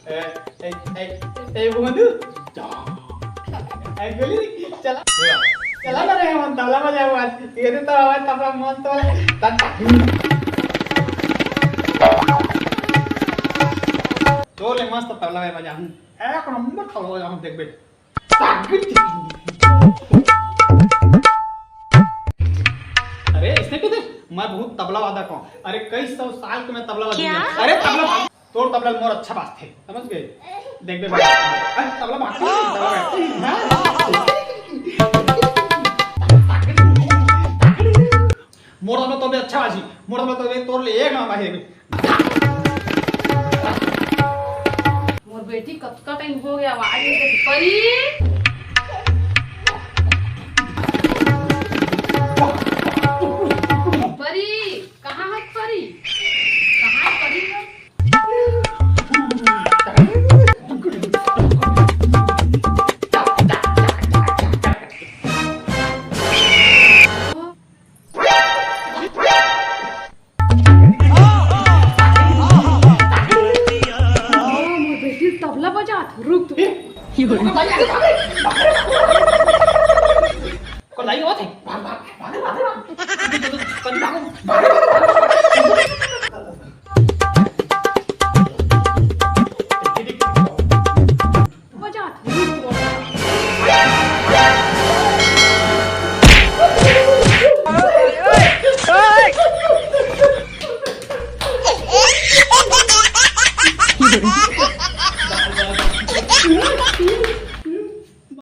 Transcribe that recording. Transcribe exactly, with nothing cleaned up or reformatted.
ए, ए, ए, ए, बोलू। ए, गोली, चला। चला ना रे, मन तबला बजाओ आज। ये तो आवाज तबला मन तो। तोर ले मस्त तबला बजाहूं। एक नंबर तबला बजाहूं, देखबे। अरे, इसने कह दे, मैं बहुत तबला वादक हूँ। अरे, कई सौ साल के मैं तबला वादक हूँ। अरे, तबला, तोर तबला मोर अच्छा बाजथे, समझ गए? देख बे, अरे, तबला बाजथे, तबला बाजथे। मोर तबला तो भी अच्छा बाजी, मोर तबला तो भी तोर ले एक नंबर है। मोर बेटी कतका टाइम हो गया, आवाज नहीं देती। परी, परी, कहाँ है परी? कहाँ है परी? हाँ, मोर बेटी तबला बजात, रुक तू। को लाई होत है। भाग, भाग, भाग, भाग, भाग।